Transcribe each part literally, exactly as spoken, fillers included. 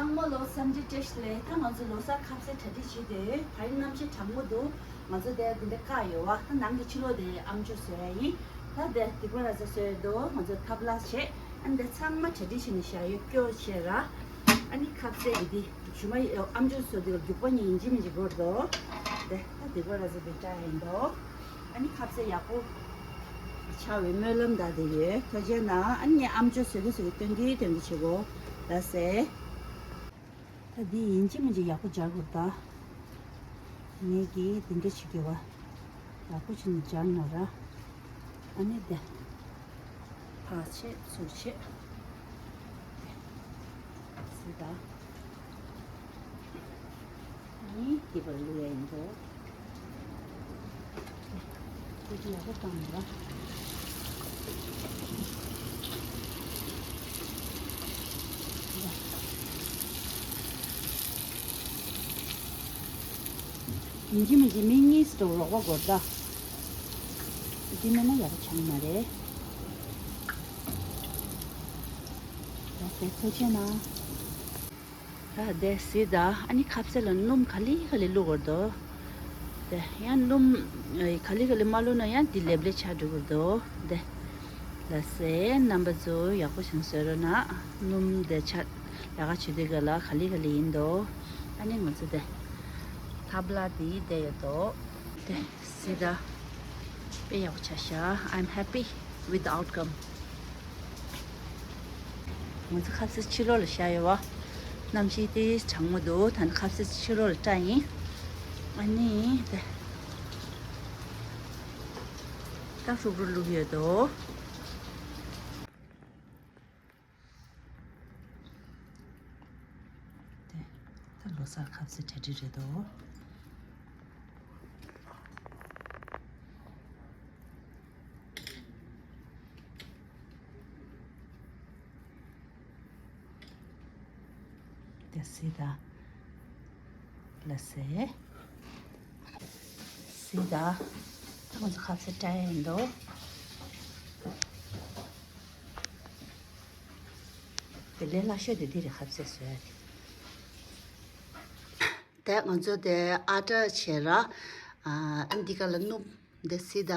ཚང་མ་ལོ་གསར་འདི་བཀྲ་ཤིས་བདེ་ལེགས། ད་ང་ཚོ་ལོ་གསར་ཁ་ཟས་གྲ་སྒྲིག་བྱེད་དེ། ད་རིང་གནམ་གཤིས་གྲང་མོ་འདུག་ང་ཚོ་དེ་འདི་འདྲ་བཀག་ཡོད་བ། ད་ནང་གི་ཕྱི་ལོགས་དེ་ཨམ་ཅོག་བཟོ་ཡ་ཡིན། ད་དེ་སྡིག་པ་ར་ཟ་བཟོས་འདུག་ང་ཚོ་ཐབ་ལ་བྱས། ཨ་ནི་དེ་ཚང་མ་གྲ་སྒྲིག་བྱས་ནས་བཞག་ཡོད། སྐྱོ་བྱས་ར། ཨ་ནི་ཁ་ཟས་ཀྱི་འདི་ཞུ་མ་ཨམ་ཅོག་བཟོ་དུས་རྒྱུག་པ་གཉིས་ཡིན་གཅིག་མིན་གཅིག་འགོར་འདུག་དེ་ད་སྡིག་པ་ར་ཟ་བི་ཏྲ་ཡིན་འདུག་ཨ་ནི་ཁ་ཟས་ཡག་པོ་ཆགས་པའི་སྨོན་ལམ་ད་དེ་ཡོད། ཐུགས་རྗེ་གནང་། ཨ་ནི་ངས་ཨམ་ཅོག་བཟོ་གི་བཟོ་གི་སྟོན་གི་སྟོན་གི་བྱེད་གོ། ལགས་སེ། ད་འདི་ཡིན་གཅིག་མིན་གཅིག་ཡག་པོ་སྦྱར་དགོས་ད། ངས་ཀྱིས་འདི་འདྲ་བྱེད་དགོས་བ། ཡག་པོ་བྱས་ནས་སྦྱར་ན་ར། ཨ་ནི་དེ། ཕར་བྱེད་ཚུར་བྱེད། ཟེར་ད། ཨ་ནི་འདི་པར་བླུག་ཡ་ཡིན་འགྲོ། འདི་ཡག་པོ་བཏང་ཡོད། ཡིན་གཅིག་མིན་གཅིག་མི་གཉིས་སུ་རོགས་པ་དགོས་ད། འདི་མེད་ན་ཡག་པོ་ཆགས་མ་རེད། ད་དེ་ཐུགས་རྗེ་གནང་། ད་དེ་གཟིགས་དང་། ཨ་ནི་ཁ་ཟས་ལ་སྣུམ་ག་ལེ་ག་ལེ་བླུགས་དགོས་འདུག་དེ་ཡང་སྣུམ་ག་ལེ་ག་ལེ་མ་བླུགས་ན་ཡང་འདི་ལེབ་ལེབ་ཆགས་འགྲོ་གི་འདུག་དེ་ལགས་སེ། རྣམ་པ་ཚོ་ཡག་པོ་བྱས་ནས་བཟོས་རོགས་གནང་། སྣུམ་དེ་ཆ་ལས་ཀ་བྱེད་དུས་ག་ལ་ག་ལེ་ག་ལེ་ཡིན་འདུག་ཨ་ནི་ང་ཚོ་དེ་ཐབ་ལ་དེ་བསྡད་ཡོད་འདུག་དེ་གཟིགས་དང་། དཔེ་ཡག་པོ་ཆགས་ཤག I'm happy with the outcome. ང་ཚོ་ཁ་ཟས་ཕྱི་ལོགས་ལ་བཞག་ཡོད་བ། གནམ་གཤིས་དེ་གྲང་མོ་འདུག་ད་ནི་ཁ་ཟས་ཕྱི་ལོགས་ལ་བཀྲ་ཡིན། ཨ་ནི་དེ་ད་ཧྲུག་ཧྲུག་བླུགས་ཡོད་དོ། དེ་ད་ལོ་གསར་ཁ་ཟས་གྲ་སྒྲིག་རེད་དོ། དེ་སི་ད་ལ་སེ། སི་ད། ད་ང་ཚོ་ཁ་ཟས་སྤྲད་ཡིན་འདུག་དེ་ལས་སླ་ཤོས་དེ་འདི་རེད། ཁ་ཟས་བཟོ་ཡ་དེ། དེ་ང་ཚོ་དེ་ཨ་ཊ་བྱས་ར། ཨ་འདི་ག་ལ་སྣུམ་དེ་སི་ད།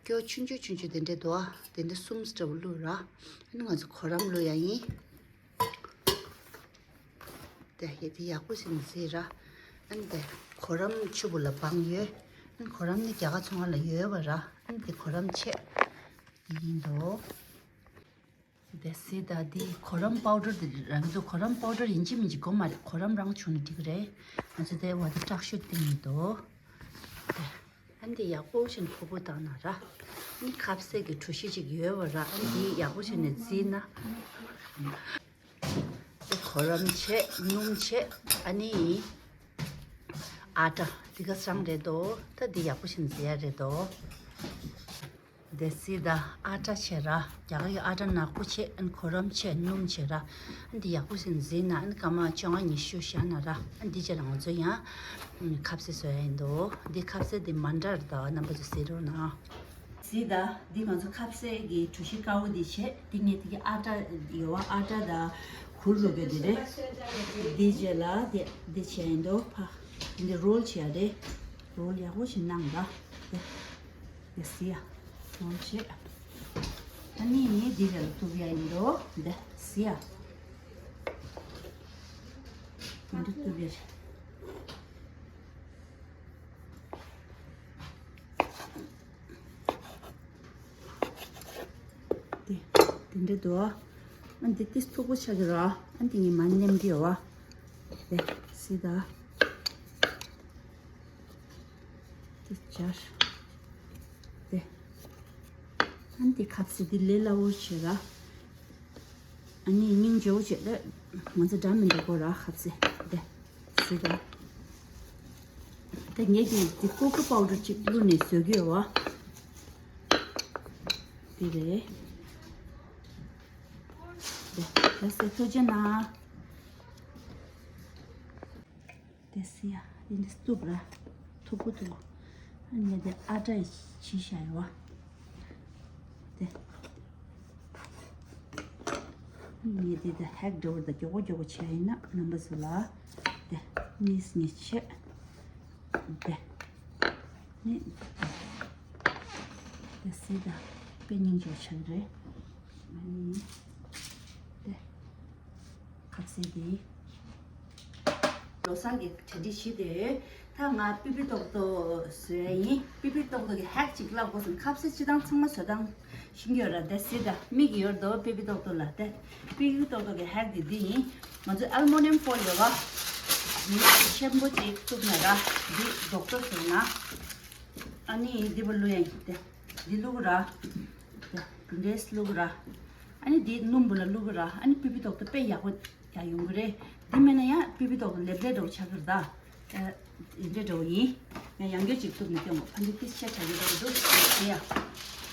སྐྱོ་ཆུང་ཆུང་ཆུང་ཆུང་དེ་འདྲས་འདུག་ཨ། དེ་འདྲས་གསུམ་འདྲ་བོ་བླུགས་ར། ཨ་ནི་ང་ཚོ་གོ་རམས་བླུགས་ཡ་ཡིན། དེ་ཡ་དེ་ཡག་པོ་ཞིག་བཟོས་ར། ཨ་ནི་དེ་གོ་རམས་ཆུ་བུ་ལ་སྦང་ཡོད། ཨ་ནི་གོ་རམས་ནི་རྒྱ་གར་ཚོང་ཁང་ལ་ཡོད་པ་ར། ཨ་ནི་དེ་གོ་རམས་ཆེ་ཡིན་འདུག་དེ་སི་ད་དེ་གོ་རམས་པའུ་ཌར་དེ་རང་འདུག་གོ་རམས་པའུ་ཌར་ཡིན་གཅིག་མིན་གཅིག་དགོས་མ་རེད། གོ་རམས་རང་བྱུང་ན་འགྲིག་གི་རེད། ང་ཚོ་དེ་བ་དེ་དྲག་ཤོས་བཏིང་ཡིན་འདུག་ཨ་འདི་ཡག་པོ་ཞིག་ཕུར་བུ་བཏང་ན་ར། ཨ་ནི་ཁ་ཟས་ཀྱི་གྲུ་བཞི་ཅིག་ཡོད་པ་ར། ཨ་ནི་འདི་ཡག་པོ་བྱས་ནས་བརྫིས་ན། འདི་གོ་རམས་བྱས། སྣུམ་བྱས། ཨ་ནི་ཨ་ཊ་འདི་ག་སང་རེད་དོ། ད་འདི་ཡག་པོ་བྱས་ནས་བརྫི་ཡ་རེད་དོ། དེ་སི་ད་ཨ་ཊ་བྱས་ར། རྒྱ་གར་གྱི་ཨ་ཊ་ནག་པོ་བྱས། ཨ་ནི་གོ་རམས་བྱས། སྣུམ་བྱས་ར། ཨ་ནི་འདི་ཡག་པོ་ཞིག་བརྫིས་ན། ཨ་ནི་སྐར་མ་བཅོ་ལྔ་ཉི་ཤུ་བཞག་ན་ར། ཨ་ནི་འདི་རྗེས་ལ་ང་ཚོ་ཡང་ཁ་ཟས་བཟོ་ཡ་ཡིན་འདུག་འདི་ཁ་ཟས་འདི་མ་འདྲ་རེད་ད། རྣམ་པ་ཚོ་གཟིགས་རོགས་གནང་། སི་ད་འདི་ང་ཚོ་ཁ་ཟས་ཀྱི་གྲུ་བཞི་དཀར་པོ་འདི་བྱས། འདི་ངས་འདི་གི་ཨ་ཊ་ཡོད་བ། ཨ་ཊ་ད་གུར་བླུགས་ཡོད་འདི་རེད། འདི་རྗེས་ལ་འདི་འདི་བྱས་ཡིན་འདུག་ཕ་འདི་རོལ་བྱས་ཡ་རེད། རོལ་ཡག་པོ་ཞིག་གནང་ད། འདི་སི་ཡ། ཐོང་ཆེ། ཨ་ནི་ངས་འདི་ལ་གཏུབ་ཡ་ཡིན་འགྲོ། འདི་སི་ཡ། འདི་གཏུབ་ཡ། འདི་འདི་འདྲ་འདུག་ཨ་འདི་ཏིས་མཐུག་པོ་ཆགས་ཀྱི་ར། ཨ་འདི་ངས་མ་ནེམ་གི་ཡོད་བ། འདི་སི་ད། དེ་སྦྱར། དེ། ཨ་ནི་དེ་ཁ་ཟས་དེ་ལས་སླ་བོ་བྱེད་ར། ཨ་ནི་སྙིང་རྗེ་བོ་བྱེད་ལ། ང་ཚོ་འདྲ་མི་འདུག་གོ་ར་ཁ་ཟས་དེ། ཟི་ད། དེ་ངས་དེ་དེ་ཀོ་ཀོ་པའུ་ཌར་གཅིག་བླུགས་ནས་བཟོས་ཀྱི་ཡོད་བ། དེ་རེད། དེ་ཁ་ཟས་ཐུགས་རྗེ་གནང་། དེ་སི་ཡ། དེ་འདི་གཏུབ་ར། མཐུག་པོ་འདུག་ཨ་ནི་དེ་ཨ་ཊ་ཡི་བྱས་བཞག་ཡོད་བ། དེ། ངས་འདི་ད་ཧེག་འདྲ་བོ་ད་མགྱོགས་པོ་མགྱོགས་པོ་བྱས་ཡིན་ན་རྣམ་པ་ཚོ་ལ་དེ་གཉིས་གཉིས་བྱས། དེ་ནི་དེ་སི་ད་དཔེ་སྙིང་རྗེ་བོ་ཆགས་རེད། ཨ་ནི་དེ་ཁ་ཟས་དེ། ལོ་གསར་གྱི་གྲ་སྒྲིག་བྱེད་དེ། ད་ང་པི་པི་ཏོག་ཏོ་བཟོས་ཡིན། པི་པི་ཏོག་ཏོ་གི་ཧེག་ཅིག་ལབ་དགོས་སམ། ཁ་ཟས་སྤྱི་བཏང་ཚང་མ་བཟོ་སྟངས་ཤེས་ཀྱི་ཡོད་ར། དེ་སི་ད་མིག་ཡོད་དོ། པི་པི་ཏོག་ཏོ་ལ་དེ་པི་པི་ཏོག་ཏོ་གི་ཧེག་དེ་འདི་ཡིན། ང་ཚོའི་ཨལ་མོ་ནི་ཡམ་ཕོའིལ་ཡོད་པ་འདི་ཆེན་པོ་ཅིག་བཙུགས་ན་ར། འདི་རྡོག་རྡོག་བཟོས་ན། ཨ་ནི་འདི་བ་བླུག་ཡ་ཡིན་དེ། འདི་བླུག་ར། དེ་འདྲས་བླུག་ར། ཨ་ནི་འདི་སྣུམ་བུ་ལ་བླུག་ར། ཨ་ནི་པི་པི་ཏོག་ཏོ་དཔེ་ཡག་པོ་ཡ་ཡོང་གི་རེད། འདི་མེད་ན་ཡང་པི་པི་ཏོག་ཏོ་ལེབ་ལེབ་འདྲ་བོ་ཆགས་ཀྱི་རེད་ད། ཨ། འདི་འདྲ་འདྲ་བོ་ཡིན། ཡང་ཡང་བསྐྱར་ཅིག་བཏུབ་ནས་སྟོན་དགོས། ཕ་འདི་ཏིས་ཆ་ཆ་གི་འདྲ་བོ་འདུག་དེ་ཡ།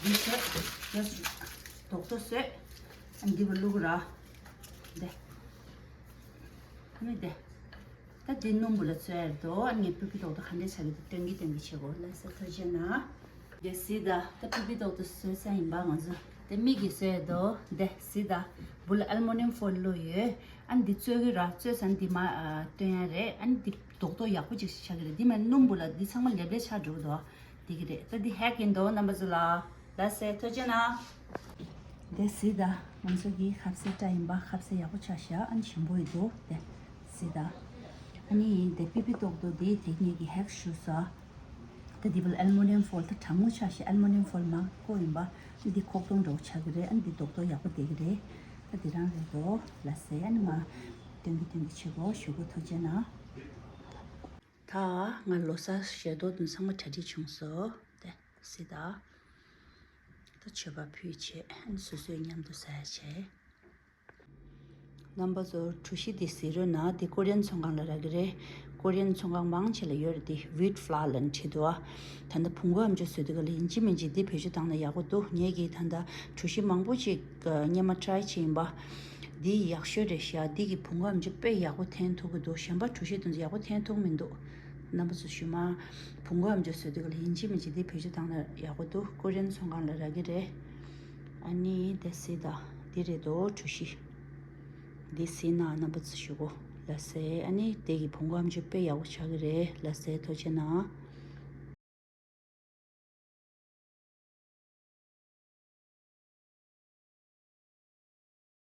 འདི་བཟོས། ཡ། རྡོག་རྡོག་བཟོས། ཨ་ནི་འདི་བ་བླུག་ར། འདི། ཨ་ནི་འདི། ད་འདི་སྣུམ་བུ་ལ་བཙོས་ཡ་རེད་དོ། ཨ་ནི་པི་པི་ཏོག་ཏོ་ག་འདྲས་ཆགས་ཀྱི་འདུག་སྟོན་གྱི་སྟོན་གྱི་བྱེད་དགོས། ལགས་སོ། ཐུགས་རྗེ་གནང་། དེ་སི་ད་ད་པི་པི་ཏོག་ཏོ་བཟོས་ཚར་ཡིན་པ་ང་ཚོ། དེ་མིག་གིས་བཟོས་དོ། དེ་སི་ད་བུ་ལ་ཨལ་མོ་ནི་ཡམ་ཕོའིལ་བླུགས་ཡོད། ཨ་ནི་འདི་བཙོས་ཀྱི་ར། བཙོས་ཚར་འདི་མ་ཨ་སྟོན་ཡ་རེད། ཨ་ནི་འདི་རྡོག་རྡོག་ཡག་པོ་ཅིག་ཆགས་ཀྱི་རེད། འདི་མ་སྣུམ་བུ་ལ་འདི་ཚང་མ་ལེབ་ལེབ་ཆགས་འགྲོ་གི་འདུག་འདི་གི་རེད། ད་འདི་ཧེག་ཡིན་དོ། རྣམ་པ་ཚོ་ལ་ལགས་སེ། ཐུགས་རྗེ་གནང་། དེ་སི་ད་ང་ཚོ་གི་ཁ་ཟས་སྐྲ་ཡིན་པ། ཁ་ཟས་ཡག་པོ་ཆགས་ཤག་ཨ་ནི་ཞིམ་པོ་ཡོད་དོ། དེ་སི་ད། ཨ་ནི་དེ་པི་པི་ཏོག་ཏོ་དེ་དེ་ངེད་ཀྱི་ཧེག་ཞུ་ས། ད་འདི་བ་ལ་ཨལ་མོ་ནི་ཡམ་ཕོའིལ་ད་གྲང་མོ་ཆགས་ཤག་ཨལ་མོ་ནི་ཡམ་ཕོའིལ་མ་བཀོག་ཡིན་པ། འདི་ཁོག་སྟོང་འདྲ་བོ་ཆགས་ཀྱི་རེད། ཨ་ནི་འདི་རྡོག་རྡོག་ཡག་པོ་བསྡད་ཀྱི་རེད། ད་འདི་རང་རེད་དོ། ལགས་སེ། ཨ་ནི་མ་སྟོན་གྱི་སྟོན་གྱི་བྱེད་དགོས། ཞུ་དགོས། ཐུགས་རྗེ་གནང་། ད་ང་ལོ་གསར་ཞལ་ཏོག་དེ་ཚང་མ་གྲ་སྒྲིག་བྱུང་སོང་། དེ་སི་ད། ད་མཆོད་པ་ཕུལ་བྱས། ཨ་ནི་སོ་སོས་མཉམ་དུ་ཟ་ཡ་བྱས། རྣམ་པ་ཚོ་གྲོ་ཞིབ་འདི་གཟིགས་རོགས་གནང་། འདི་ཀོ་རི་ཡན་ཚོང་ཁང་ལ་རག་གི་རེད། ཀོ་རི་ཡན་ཚོང་ཁང་མང་ཆེ་ལ་ཡོད་རེད། འདི་ཝིཊ་ཕ་ལ་ལབ་ནས་བྲིས་འདུག་ཨ། ད་ལྟ་བོང་གུ་ཨ་མཆོག་བཟོས་དུས་ག་ལ་ཡིན་གཅིག་མིན་གཅིག་འདི་བེད་སྤྱོད་བཏང་ན་ཡག་པོ་འདུག་ངེད་ཀྱིས་ད་ལྟ་གྲོ་ཞིབ་མང་པོ་ཅིག་སྔོན་མ་ཊ་རའི་བྱས་ཡིན་པ། འདི་ཡག་ཤོས་རེད་ཤག་འདི་གི་བོང་གུ་ཨ་མཆོག་དཔེ་ཡག་པོ་འཐེན་ཐུབ་ཀྱི་འདུག་གཞན་པ་གྲོ་ཞིབ་དེ་ཚོ་ཡག་པོ་འཐེན་ཐུབ་མི་འདུག་རྣམ་པ་ཚོ་ཞུ་མ། བོང་གུ་ཨ་མཆོག་བཟོས་དུས་ག་ལ་ཡིན་གཅིག་མིན་གཅིག་འདི་བེད་སྤྱོད་བཏང་ན་ཡག་པོ་འདུག་ཀོ་རི་ཡན་ཚོང་ཁང་ལ་རག་གི་རེད། ཨ་ནི་དེ་སི་ད། འདི་རེད་དོ། གྲོ་ཞིབ། འདི་སི་ན་རྣམ་པ་ཚོ་ཞུ་གོ། ལགས་སེ། ཨ་ནི་དེ་གི་བོང་གུ་ཨ་མཆོག་དཔེ་ཡག་པོ་ཆགས་ཀྱི་རེད། ལགས་སེ། ཐུགས་རྗེ་གནང་།